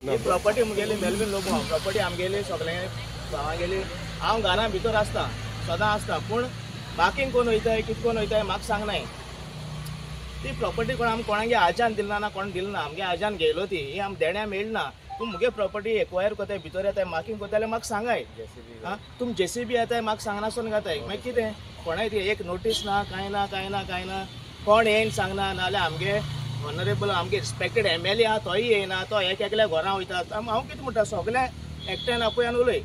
ही property मुगेली Melvin Lobo property आमगेली सगळे भावांगेली. हांव घरा भितर आसता, सदां आसता, पूण बाकीन कोण वयताय कितें कोण वयताय म्हाका सांगनाय. ती प्रॉपर्टी कोण आमी कोणागे आजान दिलना ना कोण दिलना, आमगे आजान घेयलो ती ही आम देण्या मेळना. तूं मुगे प्रॉपर्टी एक्वायर कोताय भितर येताय मार्कींग कोताय जाल्यार म्हाका सांगाय. आं, तुम जेसीबी येताय म्हाका सांगनासून घाताय, मागीर कितें कोणाय ती एक नोटीस ना, कांय ना, कांय ना, कांय ना, कोण येयन सांगना. नाजाल्यार आमगे ऑनरेबल आमगे रिस्पेक्टेड एमएलए आहा तोय येयना, तो एक एकल्या घरां वयता. हांव कितें म्हणटा, सगळें एकट्यान आपय आनी उलय.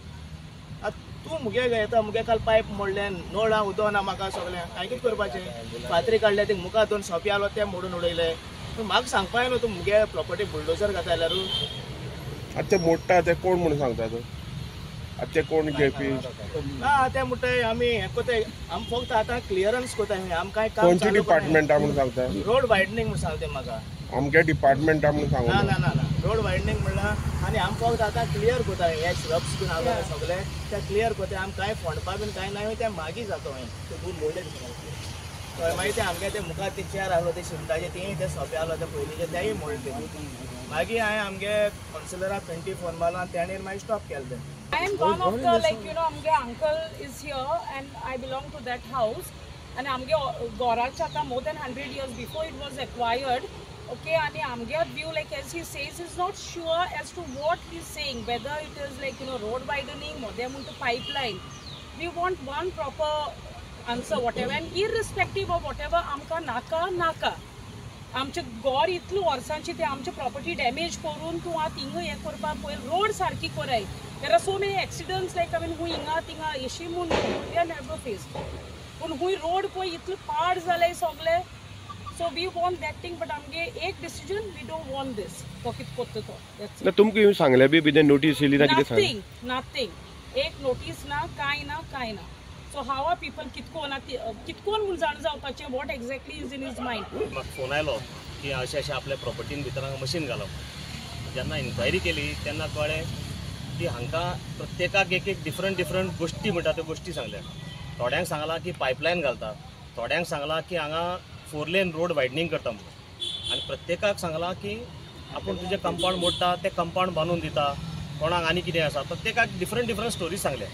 आतां तूं मुगे येता, मुगे काल पायप मोडलें, नळां उदक ना म्हाका, सगळें हांवें कितें करपाचें? फातरी काडले ते मुखार दोन सोंपे आलो ते मोडून उडयले. तूं म्हाका सांगपा येयलो तूं मुगे प्रॉपर्टी बुलडोजर घाता जाल्यार. आतां ते मोडटा ते कोण म्हणून सांगता तूं? आतां ते कोण घेवपी ना ते म्हणटाय आमी हें कोताय, आमी फक्त आतां क्लियरन्स कोताय, आमी कांय काम खंयच्या डिपार्टमेंटा म्हणून सांगता? रोड वायडनींग म्हणून सांगता म्हाका. आमगे डिपार्टमेंटा म्हणून सांगू ना ना ना, रोड वायडनींग म्हणल्यार आनी आमी फक्त आतां क्लियर कोताय, हे श्रब्स बीन आहा सगळे ते क्लियर कोताय. आमी कांय फोंडपा बीन कांय ना, ते मागीर जाता. हांवें मोडले हय, मागीर ते आमगे ते मुखार ते चेर आहलो ते शिमटाचे तेय ते सोंपे आहलो ते पयलींचे तेय मोडले. मागीर हांवें आमगे कावन्सिलराक 20 फोन मारलो आनी तेणें मागीर स्टॉप केलें तें. I am one of the, like, you know, amge uncle is here and I belong to that house. And amge goracha ata more than 100 years before it was acquired. Okay, and amge view, like as he says, is not sure as to what he is saying, whether it is like, you know, road widening or they want to pipeline. We want one proper answer, whatever, and irrespective of whatever, amka naka naka. आमचे गोर इतलो वर्सांची ते आमचे property damage करून तूं आतां हिंगा हें करपाक पळय, रोड सारकी कराय. There are so many accidents, like I mean खूंय हिंगा थिंगा येशी म्हूण we are never face, पूण खूंय रोड पळय इतलो पाड जाले सगळे. So we want that thing, but आमगे एक decision, we don't want this. तो कितें करता तो तुमकां सांगलें बी कितें नोटीस येयली ना कितें? नथींग नथींग, एक नोटीस ना, कांय ना, कांय ना. सो हाव are people कितकोन कितकोन म्हूण जाण जावपाचें what exactly is in his mind. म्हाका फोन आयलो की अशें अशें आपल्या प्रॉपर्टीन भितर हांगा मशीन घालप. जेन्ना इन्क्वायरी केली तेन्ना कळ्ळें की हांकां प्रत्येकाक एक एक डिफरंट डिफरंट गोश्टी म्हणटा त्यो गोश्टी सांगल्या. थोड्यांक सांगलां की पायपलायन घालता, थोड्यांक सांगलां की हांगा 4 लेन रोड वायडनींग करता म्हणून, आनी प्रत्येकाक सांगलां की आपूण तुजें कंपावंड मोडटा तें कंपावंड बांदून दिता, कोणाक आनी कितें आसा. प्रत्येकाक डिफरंट डिफरंट स्टोरी सांगल्या.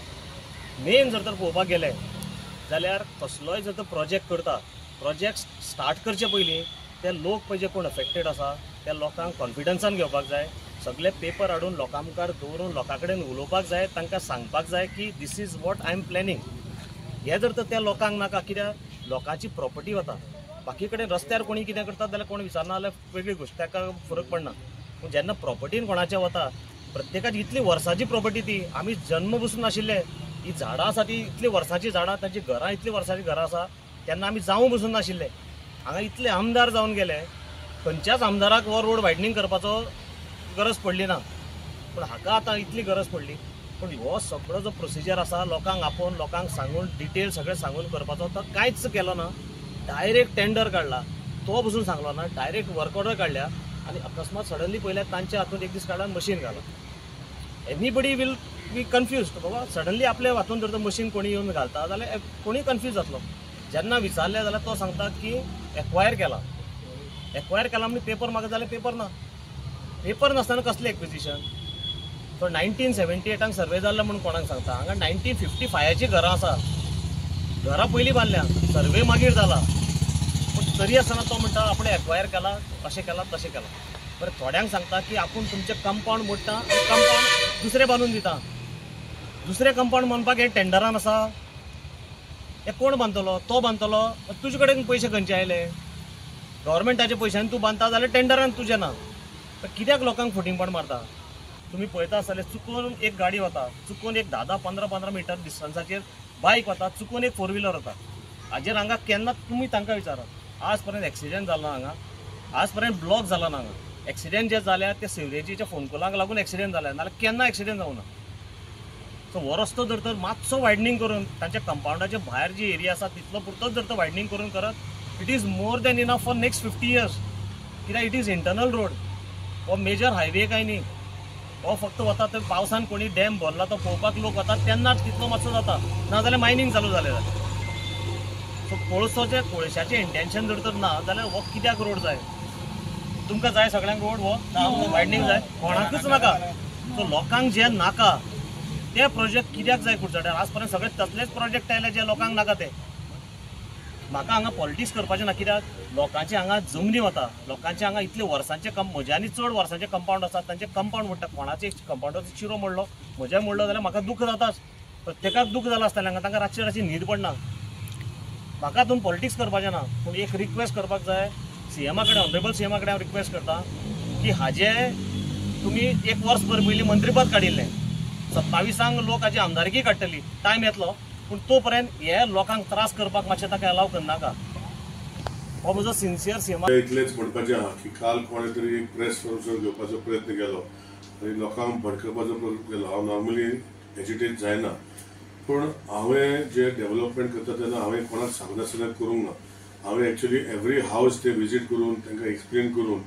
मेन जर तर पळोवपाक गेलें जाल्यार कसलोय जर तर प्रोजेक्ट करता, प्रोजेक्ट स्टार्ट करचे पयलीं ते लोक पळय जे कोण अफेक्टेड आसा त्या लोकांक कॉन्फिडन्सान घेवपाक जाय, सगळे पेपर हाडून लोकां मुखार दवरून लोकां कडेन उलोवपाक जाय, तांकां सांगपाक जाय की this is what I am planning. हें जर तर त्या लोकांक नाका, कित्याक लोकांची प्रॉपर्टी वता, बाकी कडेन रस्त्यार कोणी कितें करता जाल्यार कोण विचारना जाल्यार वेगळी गोश्ट, ताका फरक पडना. पूण जेन्ना प्रॉपर्टीन कोणाच्या वता, प्रत्येकाची इतली वर्सांची प्रॉपर्टी ती, आमी जन्म बसून नाशिल्ले, ही झाडां आसा ती इतली वर्सांची झाडां, तांची घरां इतली वर्सांची घरां आसा, तेन्ना आमी जावं बसून नाशिल्ले. हांगा इतले आमदार जावन गेले, खंयच्याच आमदाराक हो रोड वायडनींग करपाचो गरज पडली ना, पूण हाका आतां इतली गरज पडली. पूण हो सगळो जो प्रोसिजर आसा लोकांक आपोवन लोकांक सांगून डिटेल सगळें सांगून करपाचो तो कांयच केलो ना. डायरेक्ट टेंडर काडला, तो बसून सांगलो ना, डायरेक्ट वर्क ऑर्डर काडल्या आनी अकस्मात सडनली पळयल्यार तांच्या हातून एक दीस काडला मशीन घाला. एनीबडी will be confused, बाबा सडनली आपल्या हातून जर मशीन कोणी येवन घालता जाल्यार कोणीय कन्फ्यूज जातलो. जेन्ना विचारलें जाल्यार तो सांगता की एक्वायर केला, एक्वायर केला म्हणजे पेपर म्हाका जाल्यार पेपर ना, पेपर नासतना कसलें एक्विजिशन. सो 1978 सर्वे जाल्लो म्हणून कोणाक सांगता? हांगा 1955 घरां आसा, घरां पयलीं बांदल्या, सर्वे मागीर जाला, पूण तरी आसतना तो म्हणटा आपणें एक्वायर केला, अशें केलां तशें केलां. बरें, थोड्यांक सांगता की आपूण तुमचें कंपावंड मोडटा आनी कंपावंड दुसरें बांदून दिता. दुसरें कंपावंड बांदपाक हें टेंडरान आसा, हें कोण बांदतलो? तो बांदतलो, तुजे कडेन पयशे खंयचे आयले? गव्हर्मेंटाच्या पयशांनी तूं बांदता जाल्यार टेंडरान तुजें ना. तर कित्याक लोकांक फटींगपण मारता? तुमी पळयता आसतले, चुकून एक गाडी वता, चुकून एक 10-10, 15-15 मिटर डिस्टन्साचेर बायक वता, चुकून एक 4 व्हिलर वता. हाजेर हांगा केन्ना तुमी तांकां विचारात, आज पर्यंत एक्सिडेंट जाला हांगा, आज पर्यंत ब्लॉक जाला ना हांगा. एक्सिडेंट जे जाल्या ते सिवरेजीच्या फोंडकुलांक लागून एक्सिडेंट जाल्या, नाल्यार केन्ना एक्सिडेंट जावना. सो हो रस्तो जर तर मातसो वायडनींग करून तांच्या कंपावंडाच्या भायर जी एरिया आसा तितलो पुरतोच जर तर वायडनींग करून करत, it is more than enough for next 50 years. कित्याक it is internal road, हो मेजर हायवे काय न्ही, हो फक्त वता थंय पावसान कोणी डॅम भरला तो पळोवपाक लोक वतात तेन्नाच तितलो मातसो जाता, नाजाल्यार मायनींग चालू जालें जाल्यार. सो कोळसोचें कोळशाचें इंटेन्शन जर तर ना जाल्यार हो कित्याक रोड जाय? तुमकां जाय सगळ्यांक रोड हो वायडनींग जाय, कोणाकूच नाका. सो लोकांक जे नाका ते प्रोजेक्ट कित्याक जाय कुडचड्यार? आज पर्यंत सगळे तसलेच प्रोजेक्ट आयले जे लोकांक नाका ते. म्हाका हांगा पॉलिटिक्स करपाचें ना, कित्याक लोकांचे हांगा जमनी वता, लोकांचे हांगा इतले वर्सांचे म्हज्या आनी चड वर्सांचे कंपावंड आसा, तांचे कंपावंड म्हणटा. कोणाचे कंपावंडाचो चिरो मोडलो, म्हज्या मोडलो जाल्यार म्हाका दुख्ख जाताच, प्रत्येकाक दुख्ख जालां आसतलें हांगा, तांकां रातची रातची न्हीद पडना. म्हाका हातून पॉलिटिक्स करपाचें ना, पूण एक रिक्वेस्ट करपाक जाय सीएमा कडेन, ऑनरेबल सीएमा कडेन हांव रिक्वेस्ट करता की हाजे तुमी एक वर्स भर पयलीं मंत्रीपद काडिल्लें, 27 लोक हाजी आमदारकी काडटली, टायम येतलो, पूण तो पर्यंत हे लोकांक त्रास करपाक मातशें ताका अलाव करनाका. हो म्हजो सिन्सियर सीएमा. इतलेंच म्हणपाचें आहा की काल कोणें तरी एक प्रेस कॉन्फरन्स घेवपाचो प्रयत्न केलो आनी लोकांक भडकवपाचो प्रयत्न केलो. हांव नॉर्मली एजिटेट जायना, पूण हांवें जे डेव्हलपमेंट करता तेन्ना हांवें कोणाक सांगनासतना करूंक ना. हांवें एक्चुअली एवरी हावस ते विजीट करून तांकां एक्सप्लेन करून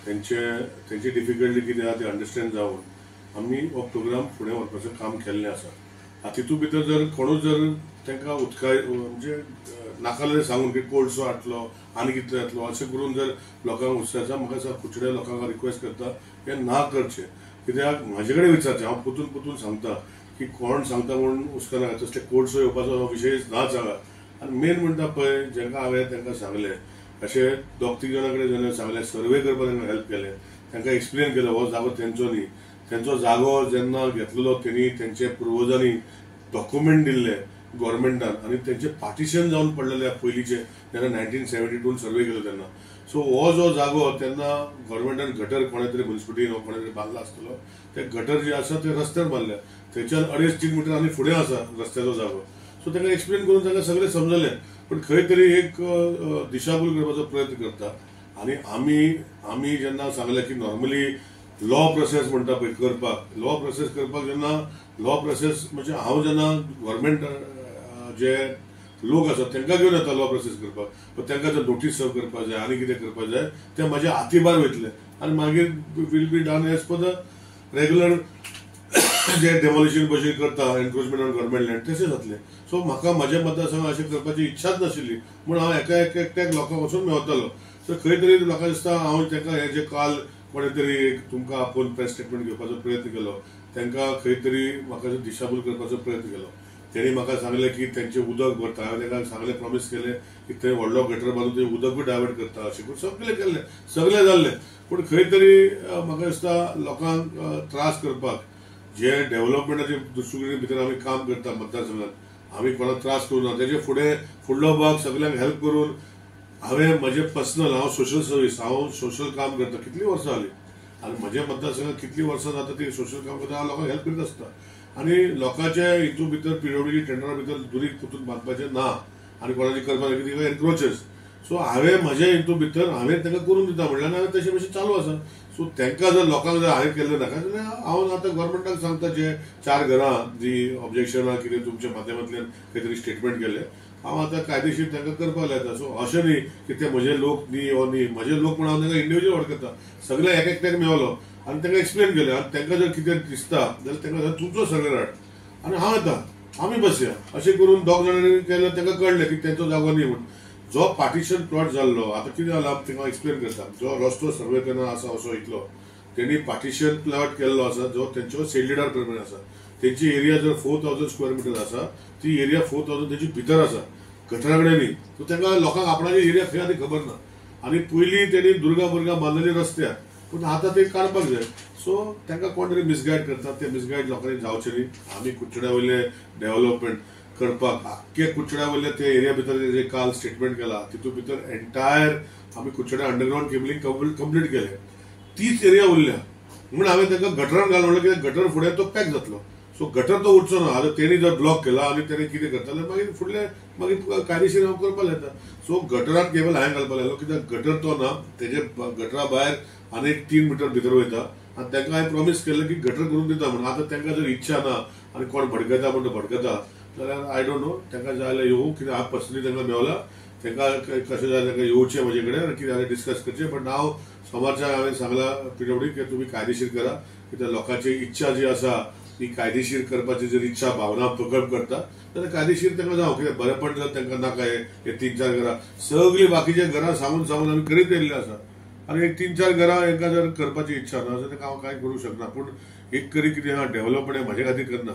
तेंची डिफिकल्टी कितें आहा ते अंडरस्टँड जावन आमी हो प्रोग्राम फुडें व्हरपाचें काम केल्लें आसा. आतां तितूंत भितर जर कोणूच जर तांकां उदका म्हणजे नाका सांगून की कोळसो हाडटलो आनी कितलो येतलो अशें करून जर लोकांक उत्साहाचा, म्हाका दिसता कुडचड्या लोकांक रिक्वेस्ट करता हें ना करचें. कित्याक म्हाजे कडेन विचारचें, हांव परतून परतून सांगता की कोण सांगता म्हूण हुस्को नाका, तसले कोळसो येवपाचो हो विशय नाच हांगा. आनी मेन म्हणटा पळय जेंका हांवें तांकां सांगलें, अशें दोग तीग जाणां कडेन जेन्ना सांगलें, सर्वे करपाक तांकां हेल्प केलें, तांकां एक्सप्लेन केलें हो जागो तेंचो न्ही, तेंचो जागो जेन्ना घेतलेलो तेणी तेंचे पुर्वजांनी डॉक्युमेंट दिल्ले गव्हर्मेंटान आनी तेंचे पार्टिशन जावन पडलेले पयलींचे जेन्ना 1972 सर्वे केलो तेन्ना. सो हो जो जागो तेन्ना गव्हर्मेंटान गटर कोणें तरी म्युनिसिपलिटीन कोणें तरी बांदला आसतलो, ते गटर जे आसा ते रस्त्यार बांदले, थंयच्यान 2.5-3 मिटर आनी फुडें आसा रस्त्याचो जागो. सो तांकां एक्सप्लेन करून तांकां सगळें समजलें, पूण खंय तरी एक दिशाभूल करपाचो प्रयत्न करता. आनी आमी जेन्ना सांगलें की नॉर्मली लॉ प्रोसेस म्हणटा पळय करपाक, लॉ प्रोसेस करपाक जेन्ना लॉ प्रोसेस म्हणजे हांव जेन्ना गव्हर्मेंट जे लोक आसात तांकां घेवन येता लॉ प्रोसेस करपाक, पण तांकां जर नोटीस सर्व करपाक जाय आनी कितें करपाक जाय तें म्हाज्या हातीभार वयतलें आनी मागीर will be done as per the regular J demolition भशेन करता एनक्रोचमेंट ऑन गव्हर्मेंट लँड तशें जातलें. सो म्हाका म्हाज्या मतदारसंघात अशें करपाची इच्छाच नाशिल्ली म्हूण हांव एका एक एकट्याक लोकांक वचून मेवतालो. सो खंय तरी म्हाका दिसता हांव तांकां हें जें काल कोणें तरी एक तुमकां आपोवन प्रेस स्टेटमेंट घेवपाचो प्रयत्न केलो, तांकां खंय तरी म्हाका दिशाभूल करपाचो प्रयत्न केलो. तेणी म्हाका सांगलें की तेंचें उदक भरता, हांवें तांकां सांगलें, प्रॉमीस केलें की थंय व्हडलो गटर बांदून थंय उदकूय डायवर्ट करता अशें करून सगळें केल्लें, सगळें जाल्लें. पूण खंय तरी म्हाका दिसता लोकांक त्रास करपाक जे डेव्हलपमेंटाचे दृश्टिकोना भितर आमी काम करता मतदारसंघात, आमी कोणाक त्रास करूं ना. तेजे फुडें फुडलो भाग सगळ्यांक हेल्प करून हांवें म्हजें पर्सनल, हांव सोशल सर्वीस, हांव सोशल काम करता कितलीं वर्सां जालीं आनी म्हज्या मतदारसंघात कितलीं वर्सां जाता ती सोशल काम करता, हांव लोकांक हेल्प करीत आसता. आनी लोकांचे हितून भितर पीडब्ल्यूडी टेंडरा भितर दुरीग परतून बांदपाचें ना आनी कोणाचें करपाक कितें एनक्रोचेस. सो हांवें म्हज्या हितून भितर हांवें तांकां करून दिता म्हणल्यार हांवें तशें भशेन चालू आसा. सो तांकां जर लोकांक जर हांवें केल्लें नाका जाल्यार हांव आतां गव्हर्मेंटाक सांगता जे 4 घरां जी ऑब्जेक्शनां कितें तुमच्या माध्यमांतल्यान खंय तरी स्टेटमेंट केलें, हांव आतां कायदेशीर तांकां करपाक लायता. सो अशें न्ही की ते म्हजे लोक न्ही हो न्ही, म्हजे लोक म्हण हांव तांकां इंडिविज्युअल वळखता, सगळे एक एकट्याक मेवलो आनी तांकां एक्सप्लेन केलें. आनी तांकां जर कितें दिसता जाल्यार तांकां तुमचो सगळे हाड आनी हांव येता, आमी बसया अशें करून दोग जाणांनी केलें, तांकां कळ्ळें की तेंचो जागो न्ही म्हूण. जो पार्टिशन प्लॉट जाल्लो आतां कितें जालां तांकां एक्सप्लेन करता, जो रस्तो सर्वे करना आसा असो इतलो तेणी पार्टिशन प्लॉट केल्लो आसा जो तेंचो सेल्युलर प्रमाणे आसा. तेंची एरिया जर 4000 स्क्वेअर मिटर आसा ती एरिया 4000 तेंची भितर आसा, गटरा कडेन न्ही. सो तांकां लोकांक आपणाची एरिया खंय आनी खबर ना. आनी पयलीं तेणी दुर्गा बुर्गा बांदलेली रस्त्यार, पूण आतां ते काडपाक जाय. सो तांकां कोण तरी मिसगायड करता, ते मिसगायड लोकांनी जावचें न्ही. आमी कुडचड्या वयले डेव्हलपमेंट करपाक आख्खे कुडचड्या वयले ते एरिया भितर जे काल स्टेटमेंट केला तितूंत भितर एंटायर आमी कुडचड्या अंडरग्रावंड केबलिंग कंप्लीट केलें, तीच एरिया उरल्या म्हूण हांवें तांकां गटरान घाल म्हणलें कित्याक गटर फुडें तो पॅक जातलो. सो गटर तो उरचो ना. आतां तेणी जर ब्लॉक केला आनी तेणी कितें करता जाल्यार मागीर फुडलें मागीर तुका कायदेशीर हांव करपाक लायता. सो गटरान केबल हांवें घालपाक लायलो कित्याक गटर तो ना, तेजे गटरा भायर आनी एक 3 मिटर भितर वयता आनी तांकां हांवें प्रॉमीस केल्लें की गटर करून दिता म्हणून. आतां तांकां जर इच्छा ना आनी कोण भडकता म्हणटा भडकता जाल्यार I don't know, तांकां जाय जाल्यार येवं, कित्याक हांव पर्सनली तांकां मेवला, तांकां कशें जाय तांकां येवचें म्हजे कडेन आनी कितें जाल्यार डिस्कस करचें. बट हांव सोमारच्या हांवें सांगलां पीडब्ल्यूडी की तुमी कायदेशीर करा, कित्याक लोकांची इच्छा जी आसा ती कायदेशीर करपाची जर इच्छा भावना प्रकट करता जाल्यार कायदेशीर तांकां जावं, कित्याक बरेपण जर तांकां नाका हे 3-4 घरां सगळीं बाकीच्या घरां सांगून सांगून आमी करीत येयल्ले आसा. आनी एक 3-4 घरां हांकां जर करपाची इच्छा ना जाल्यार हांव कांय करूंक शकना. पूण एक तरी कितें आहा डेव्हलपमेंट म्हाजे खातीर करना.